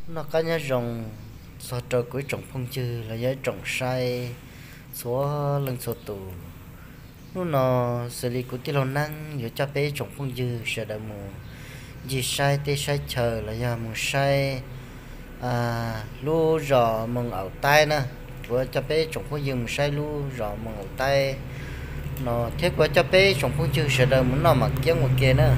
Noj qab nyob zoo txog rau kuv ib tsoom phooj ywg los yog ib tsoom saib txhua leej txhua tus. Hnub no xws li kuv tij laug Neeb yuav coj peb ib tsoom phooj ywg sawv daws mus ncig saib teb saib chaw los yog mus saib lub zos Moos Aum Taib na. Kuv yuav coj peb ib tsoom phooj ywg mus saib lub zos Moos Aum Taib no thiab kuv yuav coj peb ib tsoom phooj ywg sawv daws mus noj mam kiab ua ke na.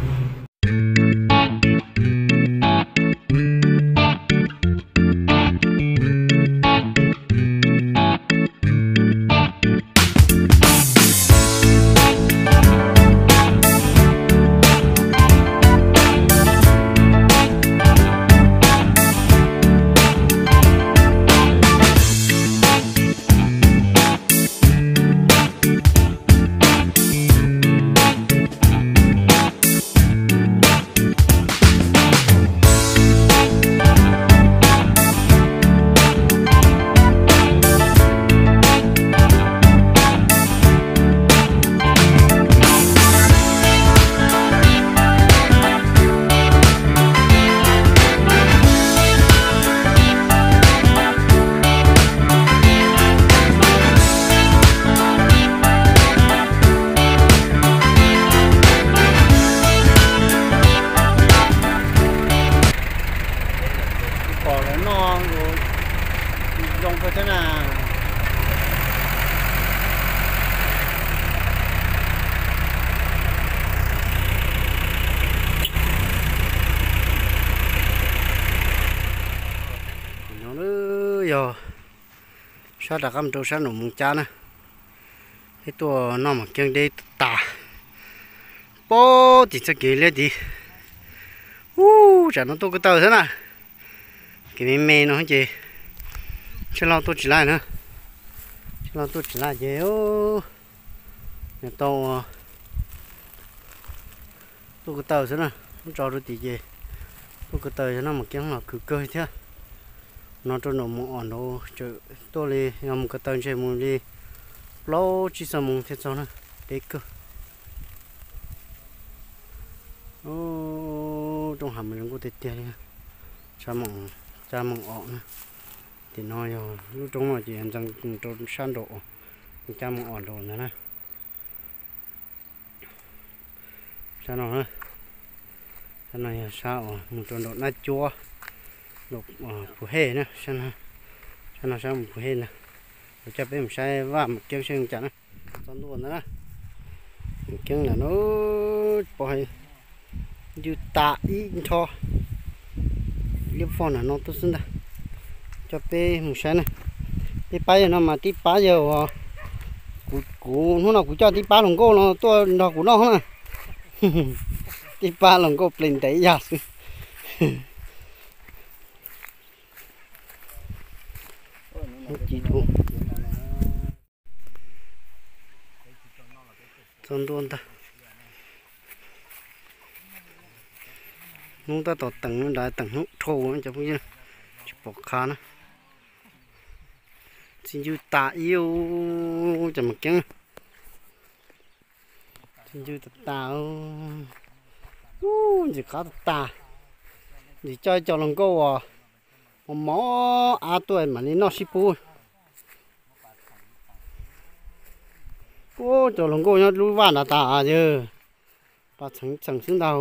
Pom lawv noj zoo kawg thiab na. No yog sab rov qab mus rau sab nram Moos Cab na. Peb tuaj noj mam kiab deb tas. Pab tim txoj kev liab tid. Ub, tsam no tuaj ko taw xwb na. Kev me me no ces tsheb loj tuaj tsis laij na. Tsheb loj tuaj tsis laij ces tau tuaj ko taw xwb na. Ub, tso rau tim ces tuaj ko taw yog noj mam kiab los khwv kawg thiab. No rau nram Moos Om nraud tseem tuaj li, yog mus ko taw ntshe mus li plaub tsib xuab moos thiaj txog na. Deb kawg. Rooj hav mas zoo nkauj tiag tiag li. Cab Moos Om na. Tim no yog lub roob no ces ntxeev rau sab nraum, cab Moos Om nraum ntawd na. Sab no, sab no yog sab uas mus rau nraum Nab Cuab, nraum Pus Hej na. Sab no sab mus Pus Hej ntag. Kuv coj peb mus saib vaj mam kiab seb zoo cas na. Txog ntua ntawd na, mam kiab ntawm no, pom ncw tas ib nrho. Liab foj ntawm no tuaj xwb ntag. Coj peb mus saib na. Tib pab yawg no mas tib pab yawg uas kuv, kuv hnub no kuv coj tib pab hluas nkauj no tuaj nrog kuv noj na. Tib pab hluas nkauj ples ntev yam xwb. Ci txog ntua ntag. Hnub tab tom teem nrad, teem hnub dhau cov phooj ywg, tsis pom qha na. Txi ncw tas ib, cov mas keeb. Txi ncw tas tas. Ub, ntxim qab tas tas. Ntxim coj ib co hluas nkauj uas mos mos ab tuaj mam li noj sib pub. Ub, cov hluas nkauj nyob lub vaj nrad tas yawg, pas txheem txheem xwb ntag.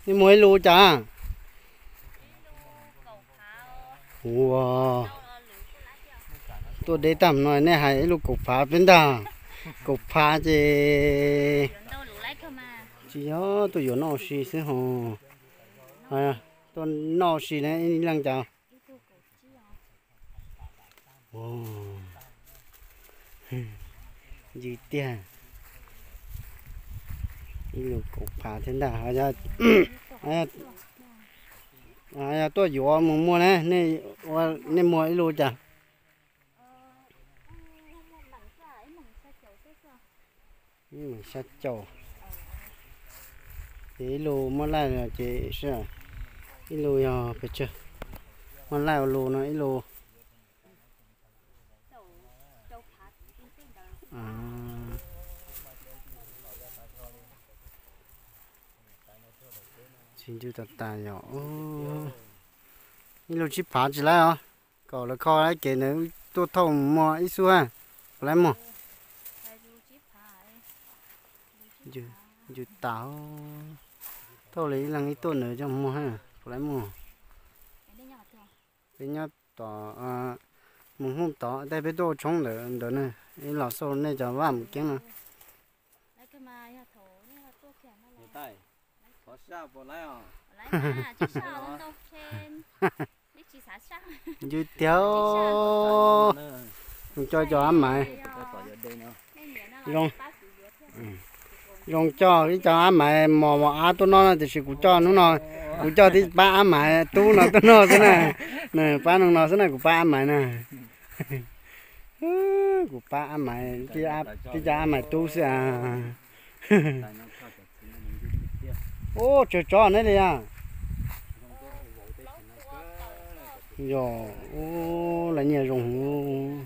Nej muag ib lus cas? Ua, tuaj deb tag no nej hais ib lus kaum phav peb ntag. Kaum phav ces tsis yog tuaj yuav noj ua si xwb ho. Tuaj noj ua si ne ib leeg cas? Ncw tiag. Ib lus kaum phav thiab ntag. Yog tuaj yuav mus muag ne, nej muag ib lus cas? Ib meem xya caum. Ces ib lus muaj laij los ces, ib lus yog pes tsawg? Muaj laij ua lus no ib lus. Tsis ncw tas tas yom. Ib lub tsib phav tsis laib os. Kom lawv kho laib kev ntawd tuaj thauj mus muag ib xub ha. Puas laib muag? Ncw tas. Thauj li ib leeg ib tuaj ntawd coj mus muag ha. Puas laib muag? Peb nyob tom mus Hmoob tod, tej peb tuaj ua tshoob ntawd ntawd ne. Ib los xauj nej cov vaj mus keeb no. Ncw tiag. Mus coj cov ab maiv. Zoo, zoo coj ib co ab maiv mos mos ab tuaj noj no, tiam sis kuv coj hnub no, kuv coj tib pab ab maiv tub no tuaj noj xwb na. Pab no no xwb na, kuv pab ab maiv na. Kuv pab ab maiv, tib co ab maiv tub xwb as. Ub, tsawg tsob neb li a? Yog, ub, lawv nyiam zoo.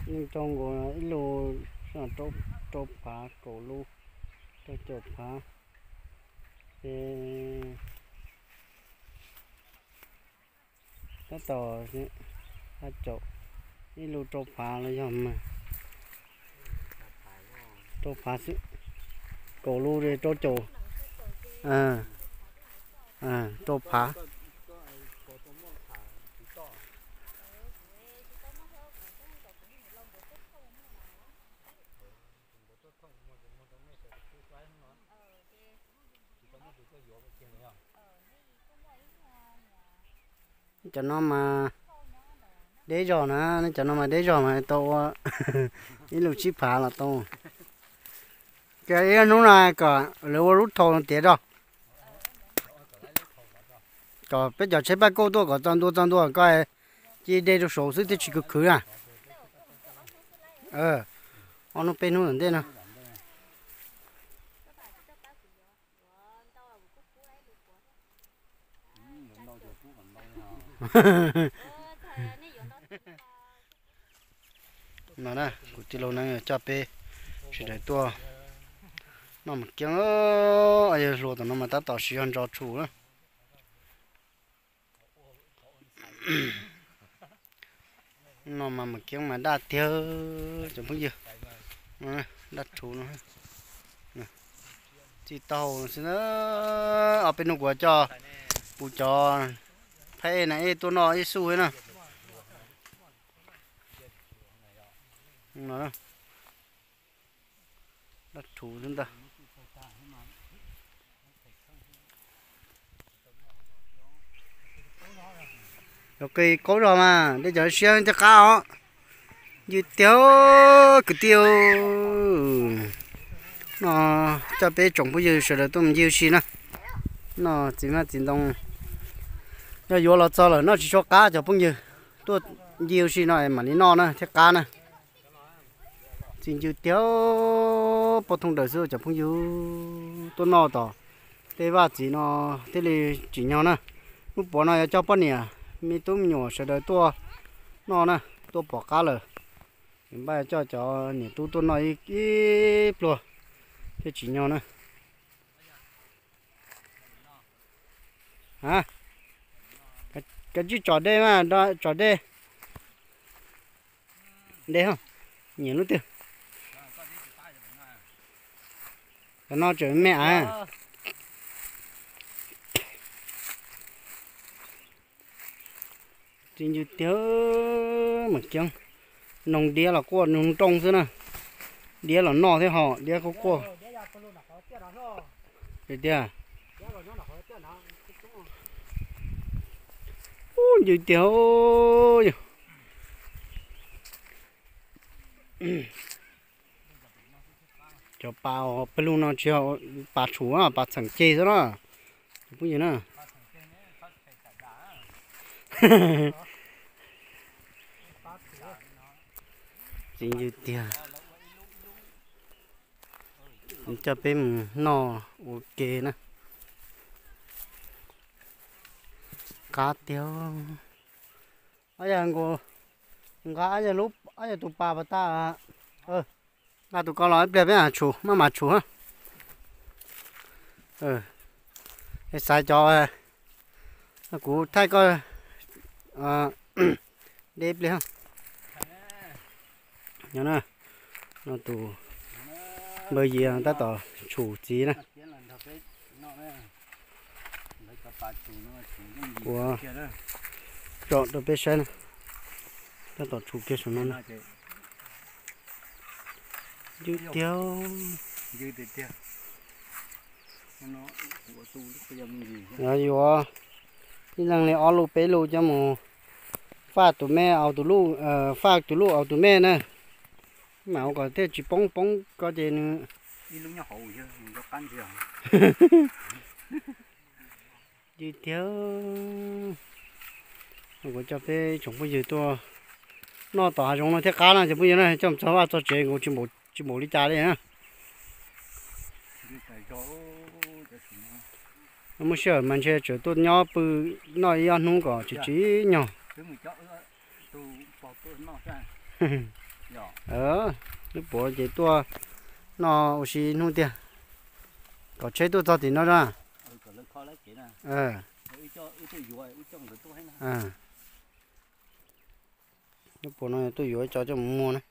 Yeej rau nkaus ib lub rau phav kaum lub, rau caum phav. Ces tab tom, ib lub rau phav los yog mas, rau phav xwb, kaum lub rau caum, rau phav. Cov no mas deb zog na, cov no mas deb zog mas tau ua ib lub tsib phav los tau. Ces ib hnub no kom lawv ua lub thau tiav zog, kom peb cov tsheb paj kauj tuaj kom txog ntua txog ntua koj ci dej rau saud xwb thiaj tsis khwv khwv na. Ob hnub peb hnub tom ntej no. No na, kuv tij laug na coj peb sawv daws tuaj noj mas keeb, yawg hluas tom no mas tab tom siv zog ntso tshum na. No mas mas keeb mas daj tiag cov phooj ywg. Daj rhuv no, txij taub hau xwb na. Ob peb hnub kuv coj kuv cov phab ej na ej tuaj noj ib xub na. Daj rhuv xwb ntag. Yog qis qaub zog mas dej cov siab thiaj qab os. Ncw tiag kwv tij. No coj peb tsoom phooj ywg sawv daws tuaj ncig ua si na. Noj txiv maj txiv ntoo. Yog yuav los txog lawm noj tsis tshua qab cov phooj ywg, tuaj ncig ua si no es mam li noj na thiaj qab na. Txi ncw tiag, poj thooj daws xwb cov phooj ywg, tuaj noj tom tej vaj txiv no thiaj li tsim nyog na. Hnub puav no yuav coj poj niam me tub me nyuam sawv daws tuaj noj na, tuaj pom qab lawm. Npaj coj cov niam tub tuaj noj ib pluag thiaj tsim nyog na. Kav tsij tsom dej mas, tsom dej. Dej, nyiam lub twg? Cov no tseem me av. Txi ncw tiag, mas kiag. Noog diab los quaj, noog nroo xwb na. Diab los noj thiab ho diab quaj quaj. Tiag. Ub, ncw tiag. Cov pas pawg lug no tsis yog pas tshum, pas txheem ceg xwb na. Phooj ywg na. Txiv ncw tiag. Coj peb mus noj ua ke na. Qab tiag. Ob yog nkaus, nqa ob yog lub, ob yog tus pas pas tas. Nqa tus ko los ib pliag peb mam tshum, maj mam tshum. Es xaiv cov, kuv thaij koj deb ib pliag. No, no tus npawg Yia tab tom tshum txiv na. Ua, tsom rau peb saib na. Tab tom tshum kiag saum no na. Ncw tiag. Yuav ib leeg li ob lub peb lub coj mus faj tus me, faj tus luj aus tus me na. Mam ua kom thiaj tsis poob poob ko ces nws ncw tiag. Kuv coj peb tsoom phooj ywg tuaj noj tom hav zoov no thiaj qab no cov phooj ywg na, coj mus txog vaj txog tsev nkaus tsis npaum li cas li na. Muaj sij hawm mas ntshe tseem tuaj nyob pw noj ib ob hnub kom tsis tsim nyog. Lub puav ces tuaj noj ua si ib hnub tiag, kom tsheb tuaj txog tim no na. Lub puav no tuaj yuav cov coj mus muag na.